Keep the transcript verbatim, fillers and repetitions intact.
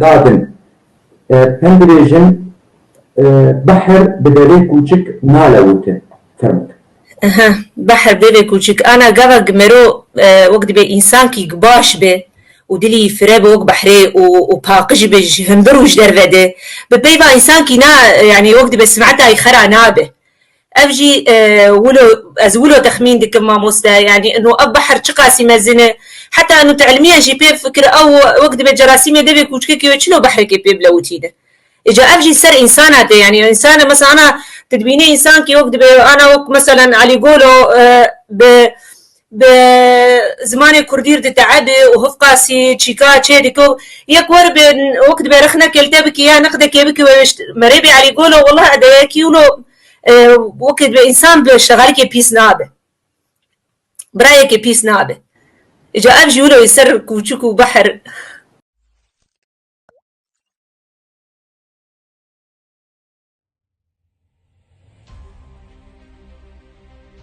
dadin. E, pend dibêjin, e, behr bi devê kûçik nale wite. Fermit. Aha, behr bi devê kûçik. Ana gavek mero, e, wek dibe însankî baş be û dilî fire be wek behrê û, û paqij be ji hundir û ji derve de. Bi peyva însankî na, yani wek dibe simeta xera nabe. Ev jî, e, wilo, ez wilo texmîn dikim mamoste, yani ino ev behr çiqasî mezin e. Heta ino tu ilmiyen jî pê fikir ew wek dibe cerasîmê devê kûçikekî wê çilo behrekê pê bilewitîne. Îca ev jî ser însana tê, yani însana mesela ana tu dibînî însankî wek dibe ana wek meselen Elî Golo, e, bi, bi zimanê kurdî re diteebe û hifqasî çîka çê dike û yek wer bi wek dibe rexnekê li te bikî ya neqdekê bikî we wişt merê bê Elî Golo, wallah edeyekî wilo, e, wek dibe însan bi şexelikê pîs nabe. Birayekê pîs nabe. Îca ev jî wilo ser kûçik û behr